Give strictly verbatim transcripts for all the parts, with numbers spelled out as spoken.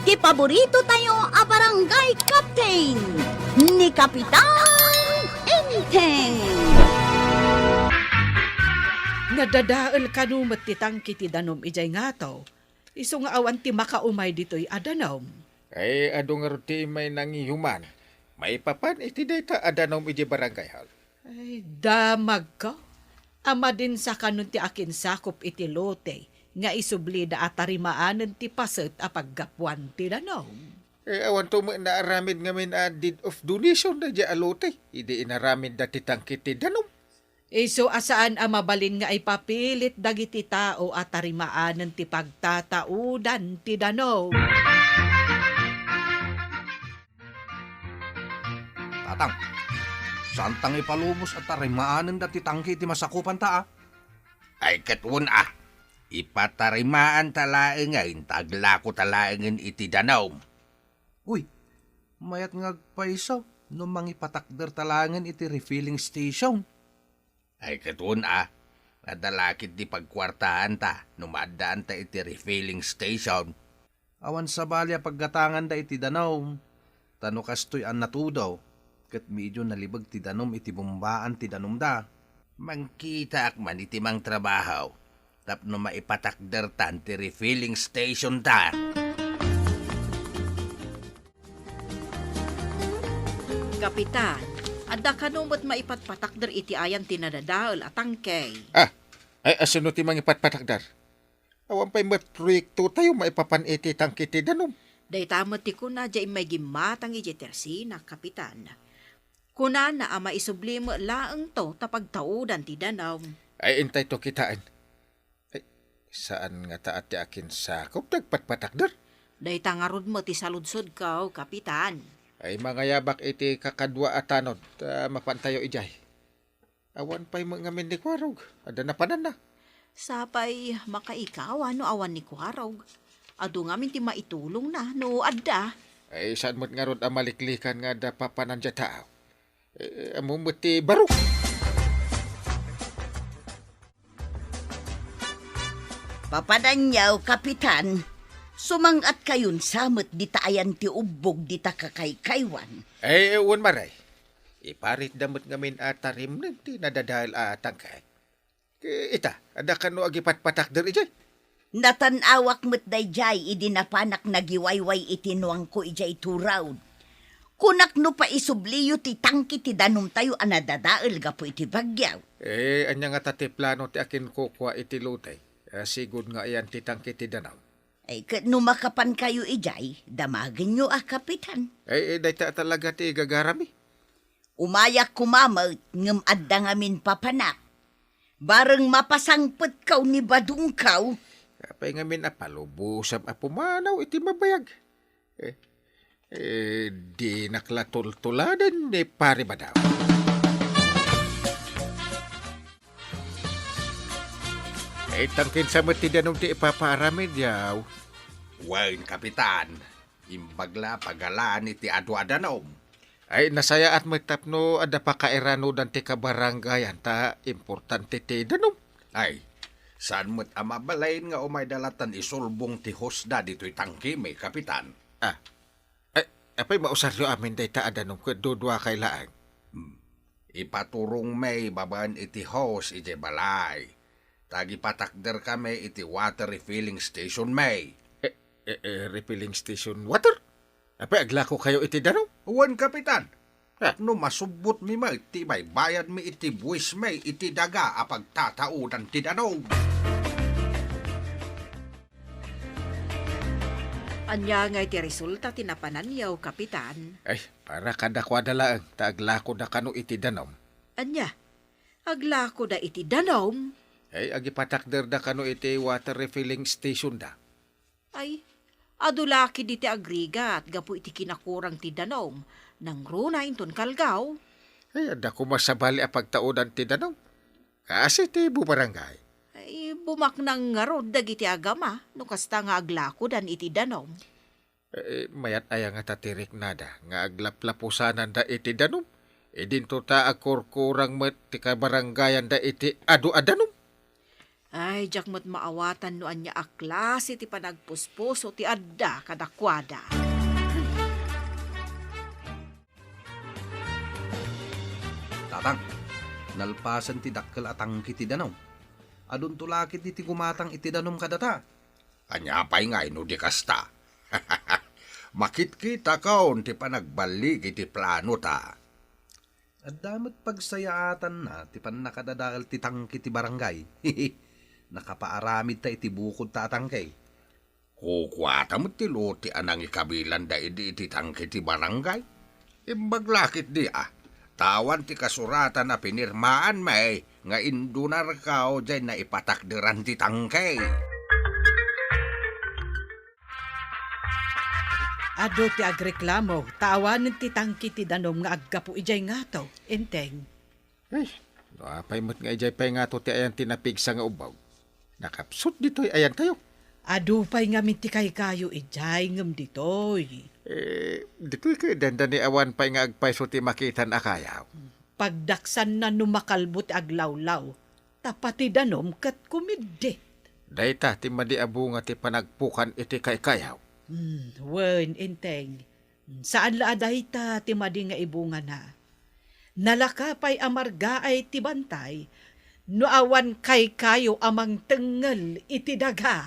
Ti paborito tayo a barangay captain, ni Kapitan Enteng. Nadadael kano met ti tangke ti danum idiay ngato, isu nga awan ti makaumay ditoy a danum. Ay, adu ngarud ti immay nangihuman. Maipapan iti dayta a danum idiay barangay hall. Ay, damagko. Amadin sa kanon ti akinsakup iti lote nga isublida a tarimaanen ti paset a paggapuan ti danum. Eh, awanto met naaramid ngamin a deed of donation daydiay a lote idi inaramidda ti tangke ti danum. Isu a saan a mabalin nga ipapilit dagiti tao a tarimaanen ti pagtataudan ti danum. Tatang, saantang ipalubos a tarimaanenda ti tangke iti masakupanta, a? Ay, ket wen, a. Ipatarimaanta laengen ta aglakota laengen iti danum. Uy, mayat nga agpayso no mangipatakderta laengen iti refilling station. Ay, ket wen, a. Adda la ketdi pagkuartaanta no maaddaanta iti refilling station. Awan sabali a paggatanganda iti danum, ta no kastoy a natudo, ket medio nalibeg ti danum iti bumbaan ti danumda. Mangkitaak man iti mangtrabaho tapno maipatakdertan ti refilling stationta. Kapitan, adda kano met maipatpatakder iti ayan ti nadadael a tangke? Ah, ay, asino ti mangipatpatakder? Awan pay met proyektotayo maipapan iti tangke ti danum. Dayta met ti kuna diay immay gimmatang idiay Tersina, Kapitan. Kunana a maisubli met laengto ta pagtaudan ti danum. Ay, intayto kitaen. Ay, saan ngata a ti akinsakup ti agpatpatakder? Dayta ngarud met ti saludsodko, Kapitan. Ay, mangayabak iti kakadua a tanod, ta mapantayo idiay. Awan pay met ngamin ni Kuarog. Adda napananna. Sapay makaikaw a no awan ni Kuarog. Adu ngamin ti maitulongna no adda. Ay, saan met ngarud a maliklikan nga adda papanan diay tao? Eh, ammom met ti barok. Papananyo, Kapitan, sumang-atkayon sa met dita ayan ti ubbog dita kakaykaywan. Ay, wen, Mare. Iparitda met ngamin a tarimnen ti nadadael a tangke. Ket ita, adda kano agipatpatakder idiay? Natan-awak met daydiay idi napanak nagiwayway iti nuangko idiay Turaod. Kunak no paisubliyo ti tangke ti danumtayo a nadadael gapu iti bagyo. Eh, ania ngata ti plano ti akinkukua iti lote? Ah, sigud nga ayan ti tangke ti danum. Ay, ket no makapankayo idiay, damagenyo a, Kapitan. Ay, eh, dayta talaga ti gagarami. Umayak koma met ngem adda ngamin papanak. Bareng mapasangpetko ni badongko. Apay ngamin a palubosam a pumanaw iti mabayag? Eh, eh, dinak la tultuladen ni Pare Badaw. Eh, tangken sa met ti danum ti ipapaaramid, yaw? Wen, Kapitan. Imbag la pagalaan iti adu a danum. Ay, nasayaat met tapno adda pakairanudan ti kabarangayan ta importante ti danum. Ay, saan met a mabalin nga umayda latan isulbong ti hosda ditoy tangkemi, Kapitan. Ah, ay, apay mausaryo amin dayta a danum ket duduakay laeng? Hmm. Ipaturongmi babaen iti hose idiay balay. Ta agipatakderkami iti water refilling stationmi. Eh, eh, eh, refilling station water? Apay, aglakokayo iti danum? Wen, Kapitan. Ah. Tapno masubbotmi met ti ibaybayadmi iti buismi iti daga a pagtataudan ti danum. Ania ngay ti resulta ti napananyo, Kapitan? Ay, para kadakuada laeng ta aglakoda kano iti danum. Ania? Aglakoda iti danum? Ay, agipatakderda kano iti water refilling stationda. Ay, adu la ketdi ti agrigat gapu iti kinakurang ti danum, nangruna inton kalgaw. Ay, adda koma sabali a pagtaudan ti danum. Kaasi ti bubarangay. Ay, bumaknang ngarud dagiti agama no kasta nga aglakodan iti danum. Eh, mayat aya ngata ti riknada nga aglaplapusananda iti danum? Idinto ta agkurkurang met ti kabarangayanda iti adu a danum? Ay, diak met maawatan no ania a klase ti panagpuspuso ti adda kadakuada. Tatang, nalpasen ti dakkel a tangke ti danum. Adunto la ketdi ti gumatang iti danum kadata. Ania pay ngay no di kasta? Makitkitakon ti panagballigi ti planota. Adda met pagsayaatanna ti pannakadadael ti tangke ti barangay. Nakapaaramidta iti bukodta a tangke. Kukuata met ti lote a nangikabilanda idi iti tangke ti barangay. Imbag la ketdi a, ta awan ti kasuratan a pinirmaanmi nga indunarkaw diay naipatakderan ti tangke. Adu ti agreklamo ta awanen ti tangke ti danum nga aggapu idiay ngato, Enteng. Ay, no apay met nga idiay pay ngato ti ayan ti napigsa nga ubbog. Nakapsut ditoy ayantayo. Adu pay ngamin ti kaykayo idiay ngem ditoy. Eh, ditoy ket dandani awan pay nga agpayso ti makitan a kayaw. Pagdaksanna no makalbo ti aglawlaw, ta pati danum ket kumiddit. Dayta ti madi a bunga ti panagpukan iti kaykayaw. Hmm, wen, Enteng. Saan la a dayta ti madi nga ibungana. Nalaka pay a margaay ti bantay no awan kaykayo a mangtengngel iti daga.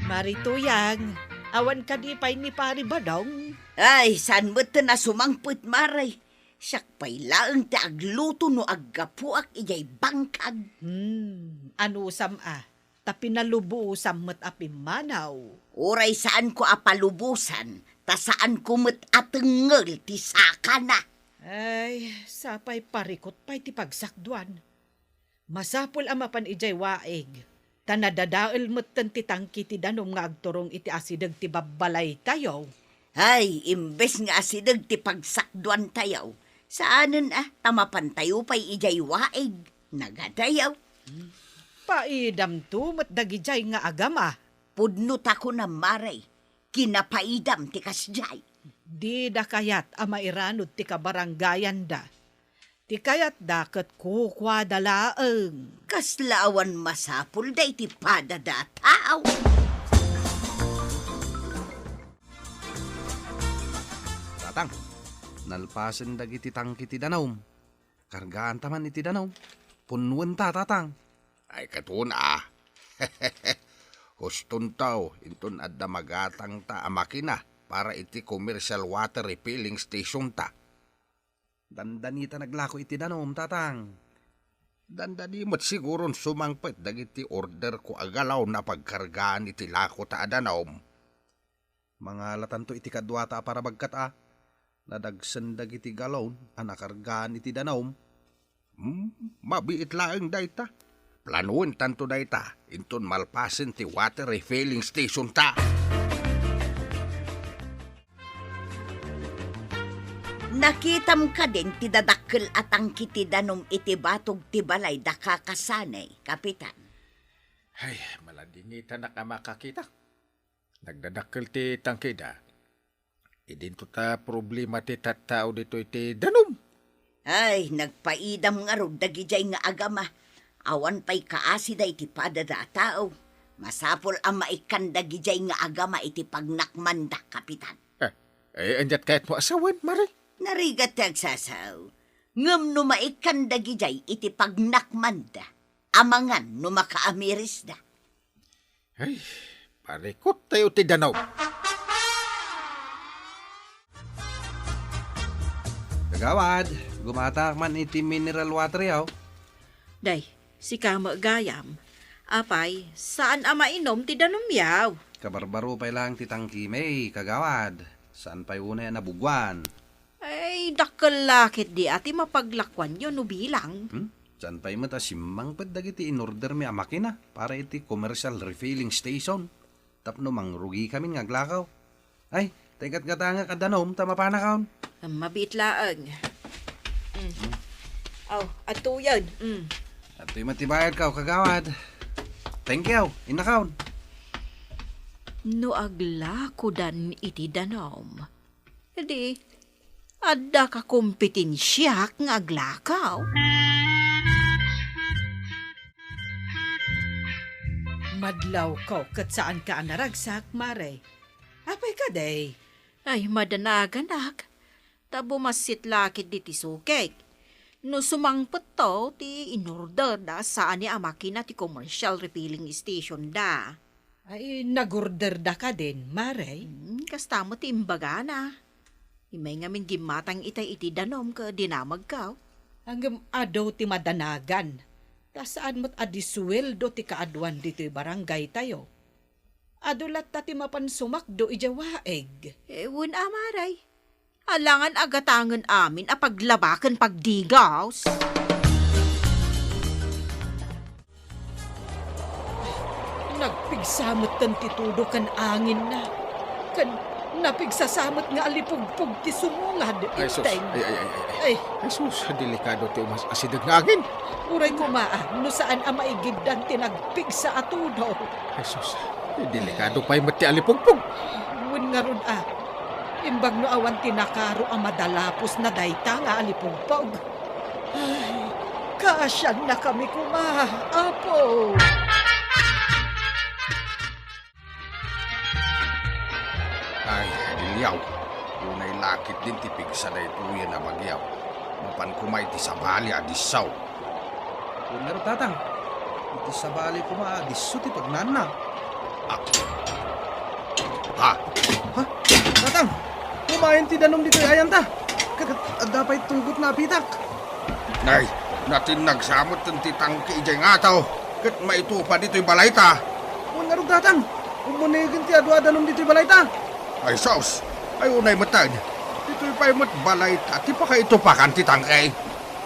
Mari Tuyang, awan kadi pay ni Pari Badong? Ay, saan met a sumangpet, Mari. Siak pay laeng ti agluto no aggapuak idiay bangkag. Hmm, anusam a, ta pinalubosam met a pimmanaw. Uray saanko a palubosan, ta saanko met a tengngel ti sakana. Ay, sapay parikut pay ti pagsakduan. Masapul a mapan idiay waig, ta nadadael metten ti tangke ti danum nga agturong iti asideg ti babbalaytayo. Ay, imbes nga asideg ti pagsakduantayo, saanen a ta mapantayo pay idiay waig, nagadayo. Paidamto met dagidiay nga agama. Pudno ta kunam, Mari, kinapaidam ti kasdiay. Dida kayat a mairanod ti kabarangayanda. Ti kayatda ket kukuada laeng. Kasla awan masapulda iti padada a tao. Tatang, nalpasen dagiti tangke ti danum. Kargaanta man iti danum. Punnuenta, Tatang. Ay, katon a. Hustonto, inton adda magatangta a makina para iti commercial water refilling station ta. Dandanita naglako iti danum, Tatang. Dandani met siguron sumangpet dagiti orderko a galon a pagkargaan iti lakota a danum. Mangalatanto iti kaduata a parabagkat a nadagsen dagiti galon a nakargaan iti danum. Hmm, mabiit laeng dayta. Planuentanto dayta inton malpasen ti water refilling station ta. Nakitam kadin ti dadakkel a tangke ti danum iti batog ti balay da kakasanay, Kapitan? Ay, maladingitanak a makakita. Nagdadakkel ti tangkeda. Idinto ta problema ti tattao ditoy ti danum. Ay, nagpaidam ngarud dagidiay nga agama. Awan pay kaasida iti padada a tao. Masapul a maikkan dagidiay nga agama iti pagnakmanda, Kapitan. Eh, eh, aniat kayatmo a sawen, Mari? Narigat ti agsasao. Ngem no maikkan dagidiay iti pagnakmanda, amangan no makaamirisda. Ay, parikut tayo ti danum. Kagawad, gumatak man iti mineral water yaw. Day, sika met gayam. Apay, saan a mainom ti danum yaw? Kabarbaro pay lang ti tangkimi, kagawad. Saan pay unay a nabuguan? Ay, dakkel la ketdi a ti mapaglakuanyo no bilang. Hmm? Saan pay met a simmangpet dagiti inordermi a makina para iti commercial refilling station tapno mangrugikamin nga aglakaw. Ay, ta ikatgatangak a danum ta mapanakon. Mabiit laeng. Mm. Aw, adtoyen. Mm. Adtoy met ti bayadkaw, kagawad. Thank you. Innakon. No aglakodan iti danum, idi, Adda ka kompetensiak nga aglakaw. Madlawko ket saanka a naragsak, Mare. Apay kadi? Ay, madanaganak. Ta bumassit la ketdi ti sukek. No sumangpetto ti inorder da saan a makina ti commercial refilling station da. Ay, nagorder da kadin, Mare? Hmm, kasta met ti imbagana. Immay ngamin gimmatang itay iti danum ket dinamagko. Ngem adu ti madanagan. Ta saan met a disueldo ti kaaduan ditoy barangay tayo. Adu latta ti mapan sumakdo idiay waig. Eh, wen a, Mare. Alangan a gatangen amin a paglaba ken pagdigaws. Nagpigsa metten ti tudo ken anginna. Ken napigsa sa met nga alipugpog ti sumungad, Ay, sus. Inteng. Ay, ay, ay, ay, ay. Ay. Ay, sus, delikado ti umas-, asideg nga angin. Uray koma, ah, no saan a maigiddan ti nagpigsa a tudo. Ay, sus, delikado pay met ti alipugpog. Wen ngarud, ah, imbag no awan ti nakaro a madalapos na dayta nga alipugpog. Ay, kaasiannakami koma, Apo. Ay, Adiliaw, unay lakit din ti pigsa daytoyen a bagyaw. Mapan koma iti sabali a dissaw. Wen ngarud, Tatang, iti sabali koma a disso ti pagnaanna. Ah. Ha? Ha? Tatang, kumain ti danum ditoy ayanta. Ket, ket adda pay tunggot napitak. Nay, natinnag sa metten ti tangke idiay ngataw, ket maitupa ditoy balayta. Wen ngarud, Tatang, umunegen ti adu a danum ditoy balayta. Ay, sus! Ay, unay metten. Ditoy pay met balayta ti pakaitupakan ti tangke.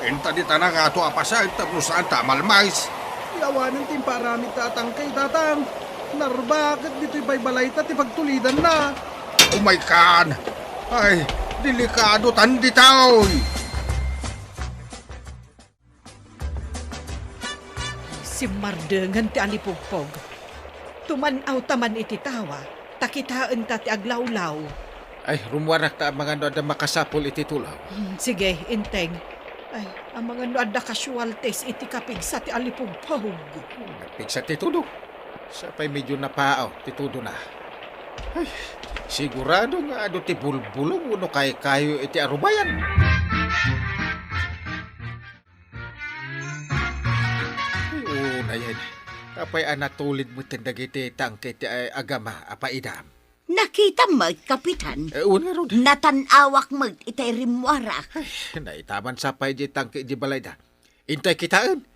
Inta dita nangato a paset tapno saanta a malmais. Ti awanen ti imparamidta a tangke, Tatang. Narba ket ditoy pay balayta ti pagtulidanna. Umaykan! Ay, delikado tan ditoy! Simmardengen ti alipugpog. Tuman-awta man iti tawa, ta kitaenta ti aglawlaw. Ay, rummuarak ta amangan no adda makasapul iti tulong. Hmm, sige, Inteng. Ay, amangan no adda casualties iti kapigsa ti alipugpog. Napigsa ti tudo. Sa pay medyo napaaw ti tudona. Ay, sigurado nga adu ti bulbulong wenno kaykayo iti arubayan. Ay, unayen. Apay a natulid metten dagiti tangke ti, ay, agama a paidam? Nakitam met, Kapitan. Eh, wen ngarud. Natan-awak met itay rimmuarak. Ay, naitaman sa pay di tangke di balayda. Intay kitaen.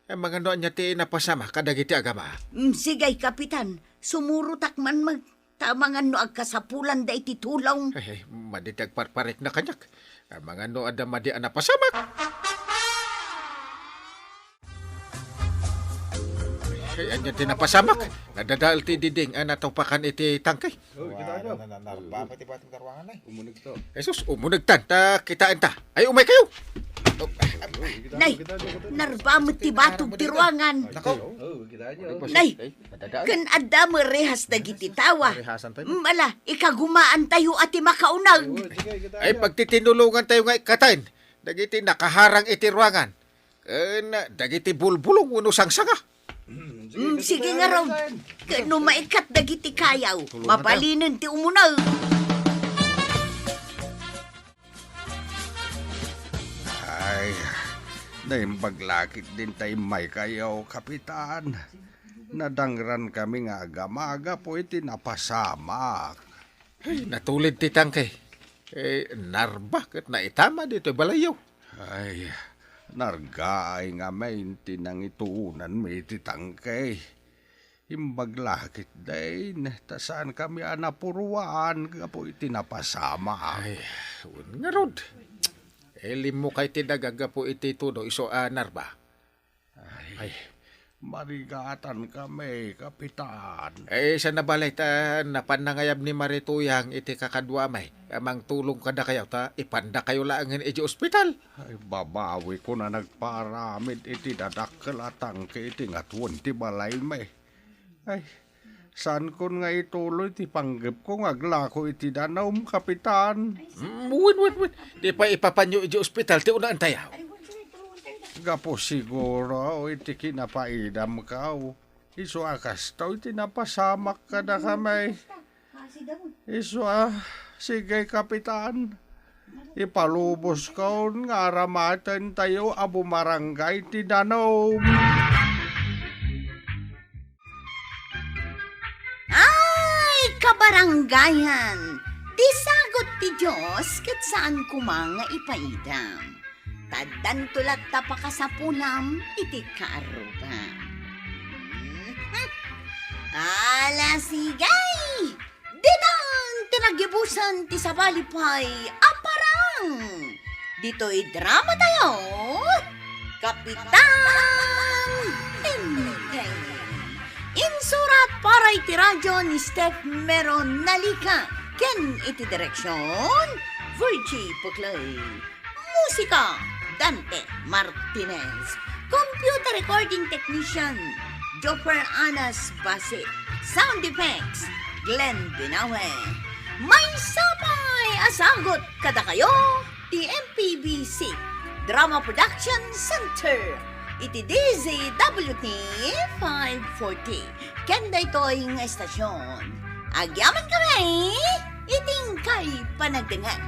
Amangan no ania ti napasamak kadagiti agama. Mm, sige, Kapitan. Sumurotak man met. Ta amangan no agkasapulanda iti tulong. Ay, ay, madi ti agparparikna kaniak. Amangan no adda madi a napasamak. Ay, ania ti napasamak? Nadadael ti diding a natupakan iti tangke. Oh, kita nyo. Na, na, na, narba pay ti bati ti ruangan, ay. Umuneg to. Jesus, umunegtan, ta kitaenta. Ay, umaykayo. Nay, narba met ti batog ti ruangan. Nako. Oh, kita nyo. Nay, ken adda met rehas dagiti tawa. Rehasantayo. Mm, ala, ikagumaantayo a ti makauneg. Oh, sige, kita nyo. Ay, pagtitinulongantayo nga ikkaten dagiti nakaharang iti ruangan. Ken dagiti bulbulong wenno sangsanga. Mm, sige ngarud. Ken no maikkat dagiti kayaw, mabalinen ti umuneg. Ay, naimbag la ketdin ta immaykayo, Kapitan. Nadangrankami nga agama gapu iti napasamak. Ay, natulid ti tangke. Eh, narba ket naitama ditoy balayyo. Ay, nargaay ngamin ti nangituonanmi iti tangke. Imbag la ketdin, ta saankami a napuruan gapu iti napasamak. Ay, wen ngarud. Eh, limmukay ti daga gapu iti tudo isu a narba. Ay, ay. Marigatankami, Kapitan. Eh, saan a bale ta napan nangayab ni Mari Tuyang iti kakaduami a mangtulong kadakayo ta ipandakayo laengen iti ospital. Ay, babawikon a nagparamid iti dadakkel a tangke iti ngatuen ti balaymi. Ay, Saankon nga ituloy ti panggepko nga aglako iti danum, Kapitan. Mm, wen, wen, wen. Di pay ipapanyo iti ospital ti unaentayo. Gapu siguro iti kinapaidamko. Isu a kastoy ti napasamak kadakami. Isu a, sige, Kapitan. Ipaluboskon nga aramatentayo a bumarangay ti danum. Ay, kabarangayan! Ti sagut ti Dios ket saan koma nga ipaidam. Ta addanto latta pakasapulam iti kaarrugan. Mhm. Ala, sige! Ditan ti naggibusan ti sabali pay a parang. Ditoy dramatayo, Kapitan Tintin. Insurat para iti radyo ni Steph Meron Nalica ken iti direksyon, Virgie Puclay. Musika, Dante Martinez. Computer recording technician, Joffer Anas Basit. Sound effects, Glenn Binawe. Maysa pay a sagut kadakayo ti M P B C Drama Production Center iti D Z W T five forty. Ken daytoy nga estasyon, agyamankami iti inkay panagdengngeg.